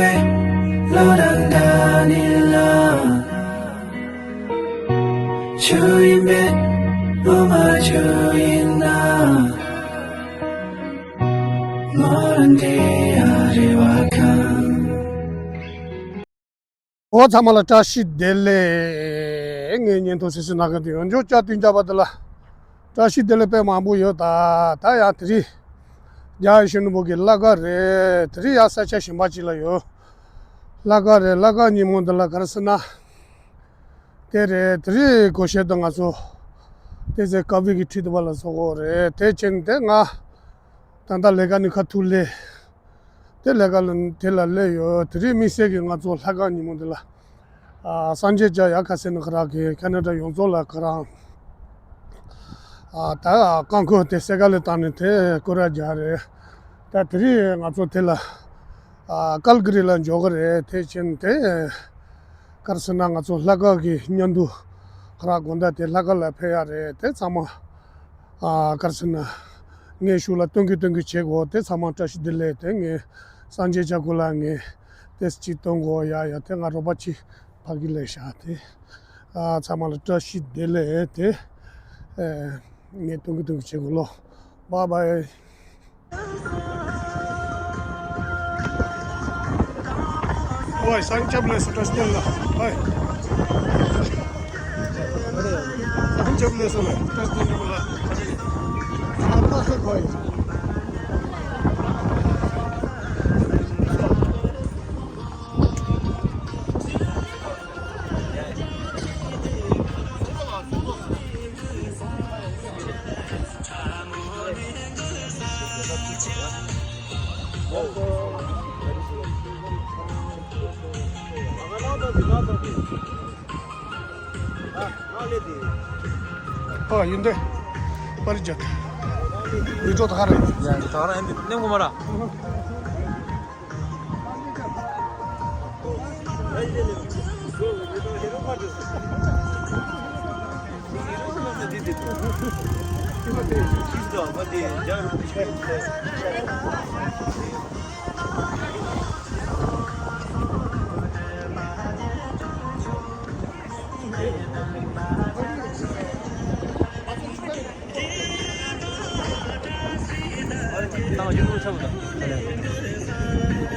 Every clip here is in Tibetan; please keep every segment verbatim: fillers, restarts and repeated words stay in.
བློ་དང་འདྲ་ནི་ལ། ཆུ་ཡིན་པས་བློ་མ་ཆུ་ཡིན་ན། མོ་རང་འདྲེ་ཡ་རེ་བ་ཁང་། ཨོ་ཚང་མ་ལ་བཀྲ་ཤིས་བདེ་ལེགས། ངའི་བརྙན་ཐུང་གཟིགས་གཟིགས་གནང་མཁན་དེ་ཡོངས་རྫོགས་བཅའ་བསྟུན་བྱ་བ་དེ་ལ་བཀྲ་ཤིས་བདེ་ལེགས་དཔེ་མང་པོ་ཡོད། ད་ད་ཡང་དེ་རིང་རྒྱ་ཡི་ཤུ་ནུ་བོ་གི་ལྷ་ཁང་རེད། དེ་རིང་ཡང་ས་ཆ་གཞན་པ་ཅིག་ལ་ཡོད། ལྷ་ཁང་རེད། ལྷ་ཁང་ཉིན་མོ་འདི་ལ་ག་རེ་ཟེར་ན། དེ་རེད། དེ་རིང་སྒོར་གཞས་དང་ང་ཚོ་དེ་ཚེ་ཀ་བི་གི་ཁྲིད་དུ་བ་ལ་བཟོ་གོ་རེད། དེ་ཕྱིན་དེ་ང་ད་ལྟ་ལས་ཀ་ནི་ཁ་ཐུག་ལས། དེ་ལས་ཀ་ལ་དེ་ལ་སླེབས་ཡོད། དེ་རིང་དམིགས་བསལ་གྱི་ང་ཚོ་ལྷ་ཁང་ཉིན་མོ་འདི་ལ། ཨ། སངས་རྒྱས་ཅག་ཡ་ཁ་སེ་ནི་ཁ་རག་གི་ཁ་ན་ཌ་ཡོངས་རྫོགས་ལ་ཁ་རང་། ཨ། ད་རྐང་འཁོར་དེ་སེ་ཀ་ལི་བཏང་ནས་དེ་སྐོར་ར་རྒྱག་རེད། ད་དེ་རིང་ང་ཚོ་དེ་ལ། ཨ། ཀལ་ཀི་རི་ལ་འཇོག་གི་རེད། དེ་ཕྱིན་དེ། ག་རེ་ཟེར་ན་ང་ཚོ་ལྷ་ཁང་གི་བརྙན་ཐུང་ཁ་རག་དགོང་དག་དེ་ལྷ་ཁང་ལ་ཕེབས་ཡ་རེད། དེ་ཚང་མ། ཨ། ག་རེ་ཟེར་ན། ངའི་ཤུགས་ལ་སྟོན་གི་སྟོན་གི་བྱེད་དགོས། དེ་ཚང་མ་བཀྲ་ཤིས་བདེ་ལེགས། དེ་ངས་སངས་རྒྱས་ཅག་ཀུ་ལ་ངས་དེ་གཅིག་སྟོན་དགོས། ཡ་ཡ། དེ་ང་རོགས་པ་གཅིག་ཕ་གི་ལས་བཞག་དེ། ཨ། ཚང་མ་ལ་བཀྲ་ཤིས་བདེ་ལེགས། དེ། ཨེ། ངས་སྟོན་གི་སྟོན་གི་བྱེད་དགོས་ལོ། བཱའི་བཱའི། ཨོའི་སང་ཅབ་ལེ་སོ་ཏྲ་སྟོན་ལ། ཨོའི་སང་ཅབ་ལེ་སོ་ལེ་ཏྲ་སྟོན་ལ། ཨ། ཡིན་ཏེ། པར་རྒྱག་བི་ཌིའོ་ད་ག་རེད། ཡ། ད་ག་རེད། འདི་ནེམ་གོ་མ་ར།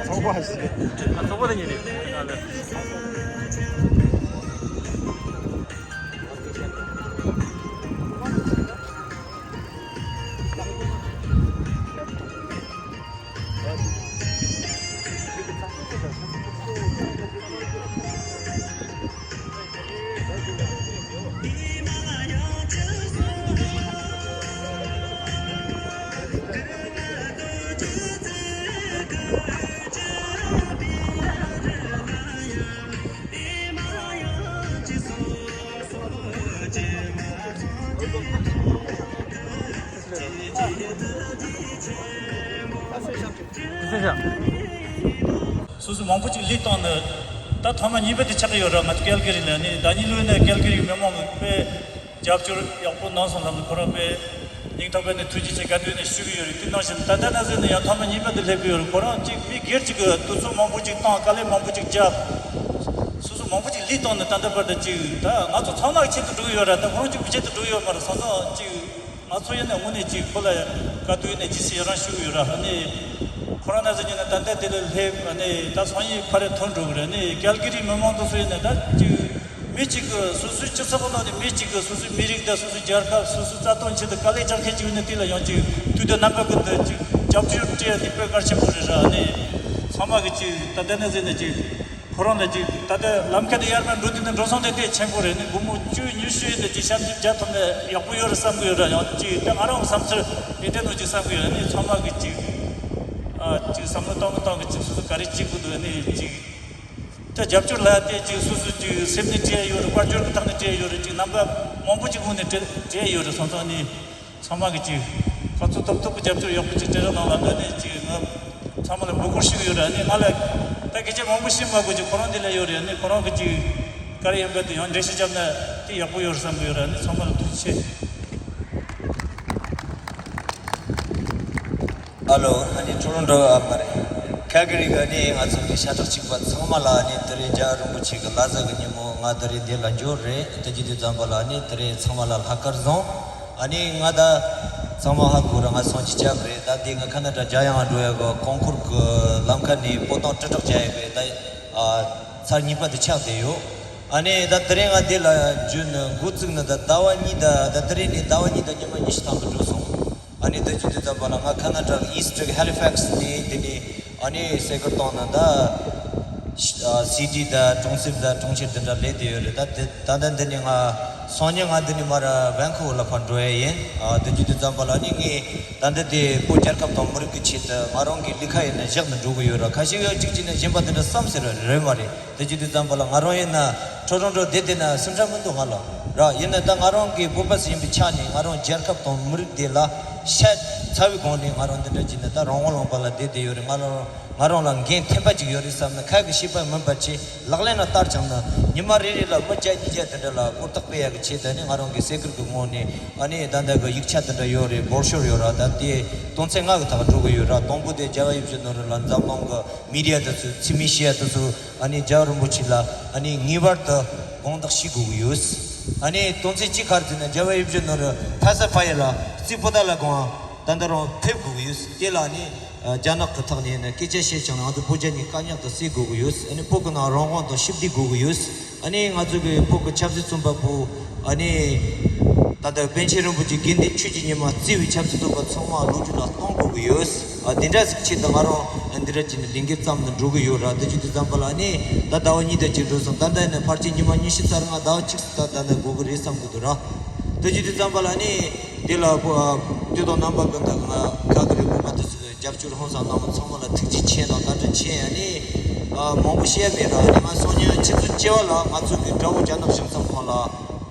ཚོགས་པ་ཞིག་ཨ། ཚོགས་པ་དེ་ཉིད་རེད། ཨ་ལེ། སོ་སོ་མང་པོ་ཅིག་སླེབས་བཏང་ནི། ད་ཐོག་མ་གཉིས་པ་དེ་ཆགས་ཀྱི་ཡོད་ར། ང་ཚོ་ཀལ་ཀི་རི་ནས་ནི་ཟླ་ཉིན་ལོའི་ནས་ཀལ་ཀི་རི་མི་མང་གི་དཔེ་རྒྱབ་སྐྱོར་ཡག་པོ་གནང་སོང་ལབ་ནི། ཁོ་རང་དཔེ་སྙིང་ཐག་པའི་ནས་ཐུགས་རྗེ་ཆེ་དགའ་སྟོན་ནས་ཞུ་གི་ཡོད་རེད། དེ་ནང་བཞིན་ད་ལྟ་ན་ཟེར་ནས་ཡང་ཐོག་མ་གཉིས་པ་དེ་སླེབས་ཀྱི་ཡོད་རེད། ཁོ་རང་ཅིག་མི་སྒེར་གཅིག་གི་དུས་ཚོད་མང་པོ་ཅིག་བཏང་། དཀའ་ལས་མང་པོ་ཅིག་བརྒྱབ། སོ་སོ་མང་པོ་ཅིག་སླེབས་བཏང་ནི། ད་ལྟ་བར་དུ་ཅིག་ད་ང་ཚོ་ཚང་མ་གི་ཆེད་དུ་འགྲོ་གི་ཡོད་ར། ད་ཁོ་རང་གཅིག་པུ་ཆེད་དུ་འགྲོ་གི་ཡོད་མ་རེད། སོ་སོ་ཅིག་ང་ཚོ་ཡིན་ན་དངོས་གནས་ཅིག་ཁོ་ལ་དཀའ་སྡུག་ཡིན་ན་ཇི་སྲིད་ཡི་རང་ཞུ་གི་ཡོད་ར། ཨ་ནི་ཁོ་རང་ན་ཟེར་ཉིན་ན་ད་ལྟ་དེ་ལ་སླེབས། ཨ་ནི་ད་སང་ཉིན་ཕ་རེ་ཐོན་འགྲོ་གི་རེད། ཨ་ནི་ཀལ་ཀི་རི་མི་མང་དུ་སུ་ཡིན་ན་ད་ཅིག་མི་གཅིག་གི་སོ་སོའི་སྤྱི་ཚོགས་ནང་ནས་མི་གཅིག་གི་སོ་སོའི་མི་རིགས་དང་སོ་སོའི་རྒྱལ་ཁབ་སོ་སོའི་རྩ་དོན་ཆེད་དུ་དཀའ་ལས་རྒྱག་མཁན་ཅིག་ཡིན་ན། དེ་ལ་ཡང་ཅིག་དུས་དང་རྣམ་པ་ཀུན་ཏུ་ཅིག་རྒྱབ་སྐྱོར་སྤྲད་ཡ་དེ་དཔེ་གལ་ཆེན་པོ་རེད་ར། ཨ་ནི་ཚང་མ་གི་ཅིག་ད་ལྟ་ན་ཟེར་ན་ཅིག་ཁོ་རང་ལ་ཅིག་ད་ལྟ་ལམ་ཁ་དེ་ཡར་མར་འགྲོ་དུས་ནས་འགྲོ་སོང་དེ་དེ་ཆེན་པོ་རེད། ནི་སྒོར་མོ་བཅུ་ཉི་ཤུ་ཡིན་ན་ཅིག་ཤར་ཅིག་རྒྱག་ཐུབ་ན་ཡག་པོ་ཡོད་རེད་བསམ་གི་ཡོད་ར། ཡང་ཅིག་ད་ང་རང་བསམ་ཚུལ་དེ་འདྲ་ནོ་ཅིག་བསམ་གི་ཡོད། ནི་ཚང་མ་གི་ཅིག་ཨ་ཅིག་བསམ་བློ་གཏོང་གི་གཏོང་གི་ཅིག་སོ་སོ་ག་རེ་བྱེད་དགོས་འདུག་ནི་ཅིག་ད་རྒྱབ་སྐྱོར་ལ་དེ་ཅིག་སོ་སོ་ཅིག་སེམས་ནས་སྤྲད་ཡོད་རེད། དཔལ་འབྱོར་གི་ཐོག་ནས་སྤྲད་ཡོད་རེད། ཅིག་རྣམ་པ་མང་པོ་ཅིག་ངོས་ནས་སྤྲད་སྤྲད་ཡོད་རེད། སོང་ཙང་ནི། ཚང་མ་གི་ཅིག་ག་ཚོད་ཐུབ་ཐུབ་ཀྱི་རྒྱབ་སྐྱོར་ཡག་པོ་ཅིག་སྤྲད་རོགས་གནང་ལབ་ནས་ནི་ཅིག་ང་ཚང་མ་ལ་འབོད་སྐུལ་ཞུ་གི་ཡོད་རེད། ནི་ང་ལ་ད་སྐད་ཆ་མང་པོ་བཤད་མ་དགོས། ཅིག་ཁོ་རང་འདི་ལ་ཡོད་རེད། ནི་ཁོ་རང་གི་ཅིག་ག་རེ་ཡིན་པ་དེ་ཡང་འགྲེལ་བཤད་བརྒྱབ་ན་དེ་ཡག་པོ་ཡོད་རེད་བསམ་གི་ཡོད་རེད། ནི་ཚང་མ་ལ་ཐུགས་རྗེ་ཆེ། ཨ་ལོ། ཨ་ནི་ཊོ་རོན་ཊོ་ཨ་མ་རེད། ཁ་ཀི་རི་གི་ནི་ང་ཚོ་གི་ཤ་ཁྲག་གཅིག་པ་ཚང་མ་ལ་ནི་དེ་རིང་རྒྱལ་བ་རིན་པོ་ཆེ་གི་བླ་གཟའ་གི་ཉིན་མོ་ང་དེ་རིང་འདི་ལ་འབྱོར་རེད། དེ་བྱེད་དུས་ཙམ་པ་ལ་ནི་དེ་རིང་ཚང་མ་ལ་ལྷག་དཀར་བཟང་། ཨ་ནི་ང་ད་ཚང་མ་ཧ་གོ་ར་ང་སོང་ཅི་བྱ་བ་རེད། ད་འདི་ང་ཁ་ན་ཌ་རྒྱ་ཡང་འགྲོ་ཡ་གི་ཀོང་ཀུར་གི་ལམ་ཁ་ནས་པོ་ཏང་ཀྲི་ཀྲག་རྒྱག་ཡ་གི་ད་ཨ་ཚར་གཉིས་པ་དེ་ཆགས་བསྡད་ཡོད། ཨ་ནི་ད་དེ་རིང་ང་འདི་ལ་འཇུ་ནི་འགོ་བཙུགས་ནི་ད་ཟླ་བ་གཉིས་ད་ད་དེ་རིང་ནས་ཟླ་བ་གཉིས་ད་ཉི་མ་ཉི་ཤུ་ཐམ་པ་འགྲོ་སོང་། ཨ་ནི་ད་ཅི་དུས་ཙམ་པ་ལ་ང་ཁ་ན་ཌ་ཨི་སི་ཊི་ཧེ་ལི་ཕེག་སི་ནས་དེ་ནས་ཨ་ནི་སེ་ཀར་གཏོང་ན་ད་སི་ཊི་ད་གྲོང་གསེབ་ད་གྲོང་ཁྱེར་དེ་འདྲ་ལས་དེ་ཡོད་རེད། ད་དེ་ད་ད་འདི་ནས་ང་སང་ཉིན་ང་འདི་ནས་མར་ཝན་ཁུ་ཝར་ལ་ཕར་འགྲོ་ཡ་ཡིན། ཨ་ད་ཅི་དུས་ཙམ་པ་ལ་ཨ་ནི་ངས་ད་འདི་དེ་བོད་རྒྱལ་ཁབ་དང་མི་རིགས་ཀྱི་ཆེད་དུ་ང་རང་གི་ལས་ཀ་ཡིན་ན་བཞག་ནས་འགྲོ་གི་ཡོད་ར། ཁ་ཤས་ཡོད་གཅིག་གཅིག་ནས་གཞན་པ་དེ་འདྲ་བསམ་ཟེར་ར་རེད་མ་རེད། དེ་བྱེད་དུས་ཙམ་པ་ལ་ང་རང་ཡིན་ན་ཁྲོ་རོང་ཁྲོ་བསྡད་བསྡད་ན་སེམས་ཁྲལ་མི་འདུག་ང་ལ་ར། ཡིན་ན་ད་ང་རང་གི་བོད་པ་ཞིག་ཡིན་པའི་ཆ་ནས་ང་རང་རྒྱལ་ཁབ་དང་མི་རིགས་དེ་ལ་ཤ་ཚ་བའི་སྒོ་ནས་ང་རང་འདི་འདྲ་བྱས་ནས་ད་རང་དབང་ལུང་པ་ལ་བསྡད་བསྡད་ཡོད་རེད། ང་རང་ང་རང་ལ་འགན་ཐེམ་པ་ཅིག་ཡོད་རེད་བསམ་ན་ཁ་གི་བཤད་པ་མིན་པ་བྱས་ལག་ལེན་ལ་བསྟར་བྱུང་ན་ཉི་མ་རེ་རེ་ལ་མི་བརྒྱ་ཉིས་བརྒྱ་དེ་འདྲ་ལ་གོ་རྟོགས་སྤེལ་ཡག་གི་ཆེད་དུ་ནི་ང་རང་གི་སེ་ཀར་གི་ངོས་ནས་ཨ་ནི་ད་ལྟ་གི་ཡིག་ཆ་དེ་འདྲ་ཡོད་རེད། སྦོར་ཤོར་ཡོད་ར། ད་དེ་དོན་ཚན་ལྔ་གི་ཐོག་འགྲོ་གི་ཡོད་ར། དང་པོ་དེ་རྒྱལ་བ་ཡིད་བཞིན་ནོར་བུ་ལ་འཛམ་གླིང་གི་མི་ཌི་ཡ་དེ་ཚོས་འཚེ་མེད་བྱེད་ཡ་དེ་ཚོ་ཨ་ནི་རྒྱལ་བ་རིན་པོ་ཆེ་ལ་ཨ་ནི་ངེས་པར་དུ་དགོངས་དག་ཞུ་དགོས་ཀྱི་ཡོད། ཨ་ནི་དོན་ཚན་གཅིག་ག་རེ་ཟེར་ན་རྒྱལ་བ་ཡིད་བཞིན་ནོར་བུ་ཕ་ས་ཕ་ཡུལ་ལ་རྩིས་པོ་ཏ་ལ་དགོངས་ད་ལྟ་རང་ཕེབས་དགོས་ཀྱི་ཡོད། དེ་ལ་ཨ་ནི་རྒྱ་ནག་གི་ཐོག་ནས་ནི་སྐད་ཆ་བཤད་བྱུང་ན་ང་ཚོ་བོད་རྒྱ་གཉིས་དཀའ་རྙོག་དེ་སེལ་དགོས་ཀྱི་ཡོད། ཨ་ནི་བོད་ཀྱི་ནང་རང་དབང་དང་ཞི་བདེ་དགོས་ཀྱི་ཡོད། ཨ་ནི་ང་ཚོ་གི་བོད་ཀྱི་ཆབ་སྲིད་བཙོན་པ་པོ་ཨ་ནི་ད་ལྟ་པཎ་ཆེན་རིན་པོ་ཆེ་དགེ་འདུན་ཆོས་ཀྱི་ཉི་མ་གཙོས་པའི་ཆབ་སྲིད་བཙོན་པ་ཚང་མ་གློད་གྲོལ་ལ་གཏོང་དགོས་ཀྱི་ཡོད། ཨ་དེ་འདྲ་ཞིག་ཆེད་དུ་ང་རང་འདི་འདྲ་བྱས་ནས་ལས་འགུལ་བརྩམས་ནས་འགྲོ་གི་ཡོད་ར། དེ་བྱེད་དུས་ཙམ་པ་ལ་ནི་ད་ཟླ་བ་གཉིས་དེ་ཅིག་འགྲོ་སོང་། ད་ལྟ་ནི་ཕལ་ཆེར་ཉི་མ་ཉི་ཤུ་རྩ་ལྔ་ཟླ་བ་གཅིག་ཙམ་ད་ད་ལྟ་འགོར་གི་རེད་བསམ་གི་འདུག་ར། དེ་བྱེད་དུས་ཙམ་པ་ལ་ནི་དེ་ལ་བོ་ཨ་དེ་དང་རྣམ་པ་ཀུན་ད་ང་ཁ་ཀི་རི་བོད་པ་དེ་ཚོས་རྒྱབ་སྐྱོར་ཧང་སང་གནང་བ་ཚང་མ་ལ་ཐུགས་རྗེ་ཆེ་དང་བཀའ་དྲིན་ཆེ། ཨ་ནི་ཨ་མང་པོ་བཤད་མེད་ར། ཨ་ནི་ང་སང་ཉིན་ཆུ་ཚོད་བཅུ་པ་ལ་ང་ཚོ་གི་དགྲ་བོ་རྒྱ་ནག་གཞུང་ཚབ་ཁང་ལ་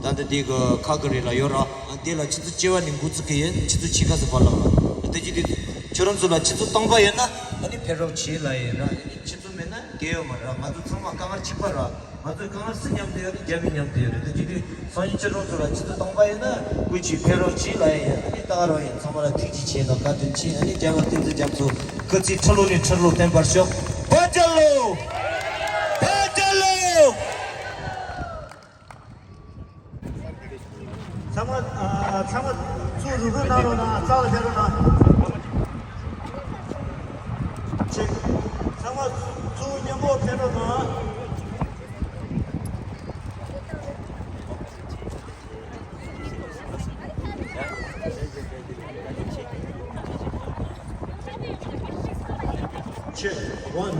ད་ལྟ་དེ་གི་ཁ་ཀི་རི་ལ་ཡོད་ར། ཨ་དེ་ལ་ཆུ་ཚོད་བཅུ་པ་ནས་འགོ་བཙུགས་གི་ཡིན། ཆུ་ཚོད་ཕྱེད་ཀ་ཙམ་བར་ལ་ར། ཨ་དེ་བྱེད་དུས་ཁྱོད་རང་ཚོ་ལ་ཆུ་ཚོད་སྟོང་པ་ཡོད་ན་ཨ་ནི་ཕེབས་རོགས་བྱེད་ལབ་ཡིན་ར། ཨ་ནི་ཆུ་ཚོད་མེད་ན་རྒྱལ་ཡོད་མ་ར། ང་ཚོ་ཚང་མ་དཀའ་ངལ་གཅིག་པ་ར། ང་ཚོའི་དཀའ་ངལ་སུ་མཉམ་དུ་ཡོད་རེད། རྒྱ་མི་མཉམ་དུ་ཡོད་རེད། དེ་བྱེད་དུས་སང་ཉིན་ཁྱེད་རང་ཚོ་ལ་ཆུ་ཚོད་སྟོང་པ་ཡིན་ན་སྐུ་མཁྱེན་ཕེབས་རོགས་གྱིས་ལབ་ཡིན། ཨ་ནི་ད་ག་རང་ཡིན། ཚང་མ་ལ་ཐུགས་རྗེ་ཆེ་དང་བཀའ་དྲིན་ཆེ། ཨ་ནི་རྒྱལ་བ་བསྟན་འཛིན་རྒྱ་མཚོ་སྐུ་ཚེ་ཁྲི་ལོ་ནས་ཁྲི་ལོ་བརྟན་པར་ཤོག་བོད་རྒྱལ་ལོ། བོད་རྒྱལ་ལོ། ཚང་མ་ཨ་ཚང་མ་ཚུར་རུབ་རུབ་གནང་རོགས་གནང་། རྩ་བ་རྒྱག་རོགས་གནང་། ཅིག་ཚང་མ་ཚུར་མཉམ་པོ་ཕེབས་རོགས་གནང་། Check one.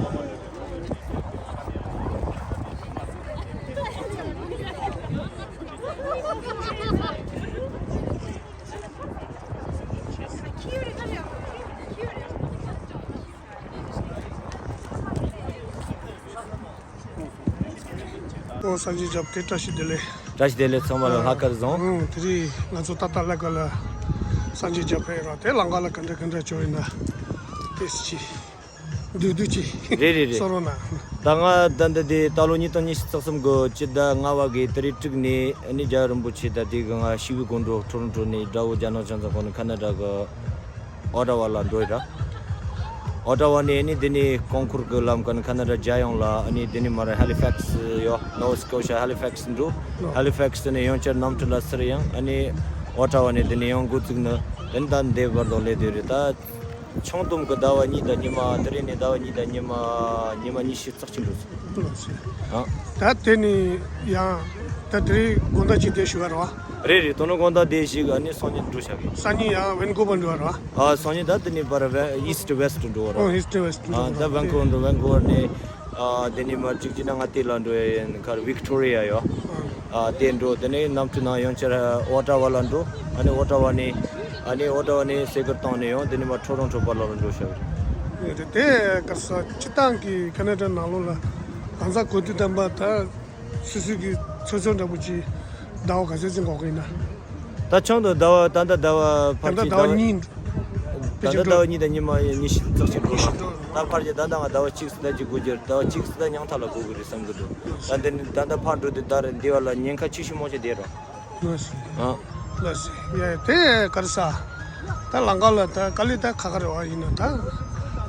ཨོ་སངས་རྒྱས་རྒྱབ་དེ་བཀྲ་ཤིས་བདེ་ལེགས། བཀྲ་ཤིས་བདེ་ལེགས། ཚང་མ་ལ་ལྷག་དཀར་བཟང་། ཨང་དེ་རིང་ང་ཚོ་ཏག་ཏག་ལ་ཀ་ལ་སངས་རྒྱས་རྒྱབ་ཕེབས་ར། དེ་ལང་ཀ་ལ་ག་འདྲ་ག་འདྲ་བྱུང་ཡིན་ན་དེ་སི་ཅི་འདུག་འདུག་ཅི་རེད་རེད་རེད། གསུང་རོགས་གནང་། ད་ང་ད་འདི་དེ་ད་ལོ་ཉིས་སྟོང་ཉི་ཤུ་རྩ་གསུམ་གི་སྤྱི་ཟླ་ལྔ་པ་གི་ཏ་རིག་དྲུག་ནས་ཨ་ནི་རྒྱལ་བ་རིན་པོ་ཆེ་ད་དེ་གི་ང་ཞི་བའི་སྒོ་འགྲོ་ཁྲོ་རོང་ཁྲོ་ནས་དགྲ་བོ་རྒྱ་ནག་གཞུང་ཚབ་ཁང་ནས་ཁ་ན་ཌ་གི་ཨོ་ཊ་ཝ་ལ་འགྲོ་ཡི་ར། ཨོ་ཊ་ཝ་ནས་ཨ་ནི་དེ་ནས་ཀོང་ཀུར་གི་ལམ་ཀ་ནས་ཁ་ན་ཌ་རྒྱལ་ཡོངས་ལ། ཨ་ནི་དེ་ནས་མར་ཧེ་ལི་ཕེག་སི་ཡོད། ནོ་ཝ་སྐོ་ཤ་ཧེ་ལི་ཕེག་སི་འགྲོ། ཧེ་ལི་ཕེག་སི་ནས་ཡང་བསྐྱར་གནམ་གྲུ་ལ་ཚུར་ཡོང་། ཨ་ནི་ཨོ་ཊ་ཝ་ནས་དེ་ནས་ཡང་འགོ་བཙུགས་ནས་དེ་ནས་ད་འདི་བར་དུ་སླེབས་བསྡད་རེད། ད་ཆུང་དུམ་གི་ཟླ་བ་གཉིས་དང་ཉི་མ། དེ་རིང་ནས་ཟླ་བ་གཉིས་དང་ཉི་མ་ཉི་མ་ཉི་ཤུ་རྩ་གཅིག་འགྲོ་སོང་། ཨ། ད་དེ་ནི་ཡང་ད་དེ་རིང་དགོང་དག་ཅིག་དེ་ཞུ་བ་རེད་བ། རེད་རེད། དོ་ནུབ་དགོང་དག་དེ་ཞིག་ཨ་ནི་སང་ཉིན་འགྲོ་བྱ་གི། སང་ཉིན་ཡང་ཝན་ཀུ་ཝར་འགྲོ་བ་རེད་བ། ཨ་སང་ཉིན་ད་དེ་ནི་བར་ཝེ་ཨིསྟ་ཝེསྟ་འགྲོ་བ་རེད་བ། ཨོ་ཨིསྟ་ཝེསྟ་འགྲོ་ཨ་བ་ད་རེད། ཝན་ཀུ་ཝར་འགྲོ། ཝན་ཀུ་ཝར་ནས་ཨ་དེ་ནི་མར་གཅིག་གཅིག་ན་ང་དེ་ལ་འགྲོ་ཡ་ཡིན། ཁར་ཝིག་ཊོ་རི་ཡ་ཡོད། ཨ་དེ་འགྲོ། དེ་ནས་གནམ་གྲུ་ནང་ཡང་བསྐྱར་ཨོ་ཊ་ཝ་ལ་འགྲོ། ཨ་ནི་ཨོ་ཊ་ཝ་ནས་ཨ་ནི་ཨོ་ཊ་ཝ་ནས་སེ་ཀར་ཏང་ནས་ཡང་དེ་ནས་མར་ཁྲོ་རོང་ཁྲོ་བར་ལ་འགྲོ་བྱ་གི་རེད། དེ་ག་ས་སྤྱི་བཏང་གི་ཁ་ན་ཌ་ནང་ལོགས་ལ་གང་ཟག་གོ་དུས་དམ་པ་ད་སོ་སོ་གི་ཚོ་ཆུང་འདྲ་པོ་ཅིག་ཟླ་བ་ག་ཚོད་ཅིག་འགོར་གི་ཡིན་ན། ད་ཆུང་དུ་ཟླ་བ་ད་ལྟ་ཟླ་བ་ཕལ་ད་ཆེར་ཟླ་བ་ཟླ་བ་གཉིས། ད་ལྟ་ཟླ་བ་གཉིས་དང་ཉི་མ་ཉི་ཤུ་རྩ་གཅིག་འགྲོ་སོང་། ད་ཕལ་ཆེར་ད་ལྟ་ང་ཟླ་བ་གཅིག་ཙམ་ད་ཅིག་འགོར་རྒྱུ་རེད། ཟླ་བ་གཅིག་ཙམ་ད་ཉང་ཐག་ལ་འགོར་གི་རེད་བསམ་གི་འདུག་ད་འདི་ནི་ད་ལྟ་ཕར་འགྲོ་དུས་ད་རེས་འདི་བ་ལ་ཉེན་ཁ་ཆེ་ཤོས་མང་ཆེ་བསྡད་རོགས། ལགས་སོ། ཨ། ལགས་སོ། ཡ་དེ་ག་རེ་ཟ། ད་ལང་ཀ་ལ་ད་དཀའ་ལས་ད་ཁག་ཁག་རེད་བ། ཡིན་ན་ད་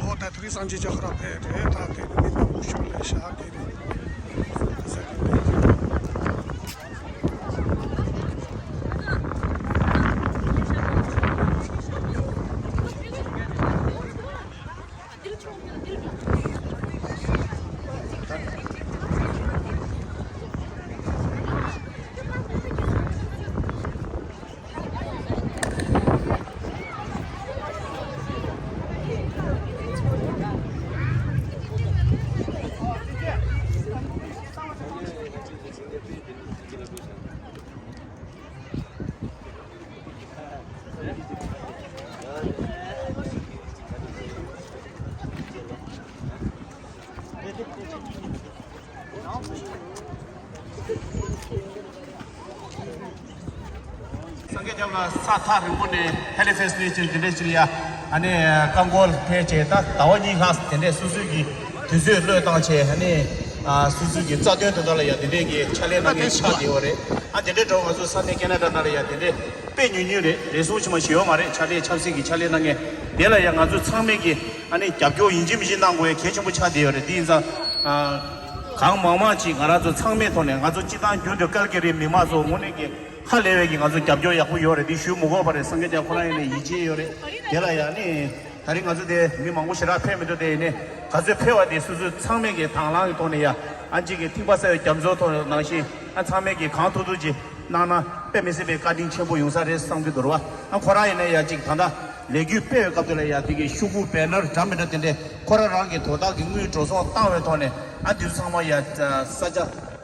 འགྲོ་ད་དེ་རིང་སངས་རྒྱས་ཆོས་ཁ་ར་ཕེབས་རེད། ད་དེ་རིང་མི་མང་པོ་ཞིག་ལས་ཤག་དེ་རིང་། སངས་རྒྱས་སྐྱབས་ལ་ས་ཐག་རིང་པོ་ནས་ཧེ་ལི་ཕེགས་ནས་ཅིག་འདི་འདྲས་ཅིག་ལ་ཡ། ཨ་ནི་རྐང་འཁོར་ཕེབས་བྱས་ད་ཟླ་བ་གཉིས་ལྷག་དེ་འདྲས་སོ་སོའི་གི་དུས་ཚོད་བློས་བཏང་བྱས། ཨ་ནི་ཨ་སོ་སོའི་གི་རྩ་དོན་དོན་དག་ལ་ཡ་དེ་འདྲས་ཀྱི་ཕྱག་ལས་གནང་མཁན་ཆགས་བསྡད་ཡོད་རེད། ཨ་དེ་འདྲས་འགྲོ་ང་ཚོ་ས་གནས་ཁེ་ན་ཌ་ནང་ལ་ཡ་དེ་འདྲས་དཔེ་ཉུང་ཉུང་རེད། རེ་ཟུང་ཆེ་མ་ཞིག་ཡོད་མ་རེད། ཕྱག་ལས་ཆབ་སྲིད་ཀྱི་ཕྱག་ལས་གནང་མཁན་དེ་ལ་ཡ་ང་ཚོ་ཚང་མས་ཀྱི་ཨ་ནི་རྒྱབ་སྐྱོར་ཡིན་གཅིག་མིན་གཅིག་གནང་དགོས་ཡ་གལ་ཆེན་པོ་ཆགས་བསྡད་ཡོད་རེད། དེ་ཡིན་ཙང་ཨ་གང་མང་མང་ཅིག་ང་རང་ཚོ་ཚང་མའི་ཐོག་ནས། ང་ཚོ་སྤྱི་བཏང་རྒྱུན་དུ་ཀལ་ཀི་རིའི་མི་མང་ཚོ་དངོས་གནས་ཀྱི་ཧ་ལས་པའི་གི་ང་ཚོ་རྒྱབ་སྐྱོར་ཡག་པོ་ཡོད་རེད། འདི་ཞུ་མི་དགོས་པ་རེད། སངས་རྒྱས་ཁོ་རང་ཡིན་ནའི་ཡིད་ཆེས་ཡོད་རེད། དེ་ལ་ཡང་ནི་ད་རིང་ང་ཚོ་དེ་མི་མང་པོ་ཞེ་དྲག་ཕེབས་མི་འདུག་དེ་ཡིན་ནའི་ག་ཚོད་ཕེབས་པ་དེ་སོ་སོའི་ཚང་མས་ཀྱི་དང་བླངས་ཀྱི་ཐོག་ནས་ཡ་ཨ་ཅིག་གི་ཐིགས་པ་བསགས་པའི་རྒྱ་མཚོ་ཐོག་ནང་བཞིན་ཨ་ཚང་མས་ཀྱི་གང་ཐུབ་ཐུབ་ཅིག་གནང་ན་དཔེ་མི་སྲིད་པའི་བཀའ་དྲིན་ཆེན་པོ་ཡོང་ས་རེད་བསམ་གྱི་འདུག་ར་བ། ཨ་ཁོ་རང་ཡིན་ནའི་ཡ་ཅིག་ད་ལྟ་ལས་འགུལ་སྤེལ་བའི་སྐབས་དེ་ལ་ཡ་དེ་གི་ཤོག་གུ་བེ་ནར་འདྲ་མི་འདྲ་དེ་འདྲས་ཁོ་རང་རང་གི་དོ་བདག་གི་དངུལ་འགྲོ་སོང་བཏང་བའི་ཐོག་ནས་ཨ་དེ་ཚང་མ་ཡ་ས་ཆ་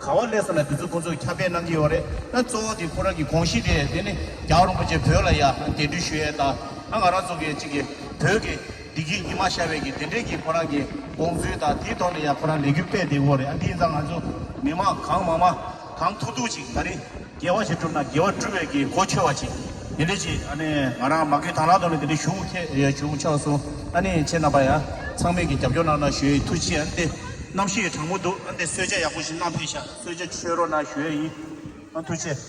ག་བ་སླེབས་སོང་ན་དེ་ཚོ་ཁོང་ཚོས་ཁྱབ་སྤེལ་གནང་གི་ཡོད་རེད། ཨ་གཙོ་བོ་དེ་ཁོ་རང་གི་དགོངས་གཞི་དེ་དེ་ནི་རྒྱལ་བ་རིན་པོ་ཆེ་བོད་ལ་ཡ་གདན་འདྲེན་ཞུ་ཡས་དང་། ཨ་ང་རང་ཚོ་གི་ཅིག་གི་བོད་ཀྱི་བདེ་སྐྱིད་ཉི་མ་ཤར་བའི་གི་དེ་འདྲའི་གི་ཁོ་རང་གི་དགོངས་ཚུལ་དང་དེའི་ཐོག་ནས་ཡ་ཁོ་རང་ལས་འགུལ་སྤེལ་བསྡད་ཡོད་རེད། ཨ་འདི་ཡིན་ཙང་ང་ཚོ་མི་མང་གང་མང་མང་གང་ཐུབ་ཐུབ་ཅིག་ད་རིང་དགེ་བ་ཞིག་བསྒྲུབ་ན་དགེ་བ་བསྒྲུབ་པའི་གི་གོ་ཆོད་པ་ཅིག་དེ་འདྲ་ཅིག་ཨ་ནི་ང་རང་མ་གི་དང་བླངས་ཐོག་ནས་དེ་འདྲ་ཞུ་ཁེ་ཡ་ཞུ་ཆོག་སོང་། ཨ་ནི་ཁྱེད་རྣམ་པ་ཡ་ཚང་མས་ཀྱི་རྒྱབ་སྐྱོར་གནང་གནང་ཞུ་ཡི། ཐུགས་རྗེ་ཆེ། ཨ་ནི་དེ་གནམ་གཤིས་གྲང་མོ་འདུག་ཨ་ནི་དེ་གསོལ་ཇ་ཡག་པོ་ཞིག་གནང་ཕེབས་ཤག་གསོལ་ཇ་མཆོད་རོགས་གནང་ཞུ་ཡི་ཡིན། ཨ་ཐུགས་རྗེ་ཆེ།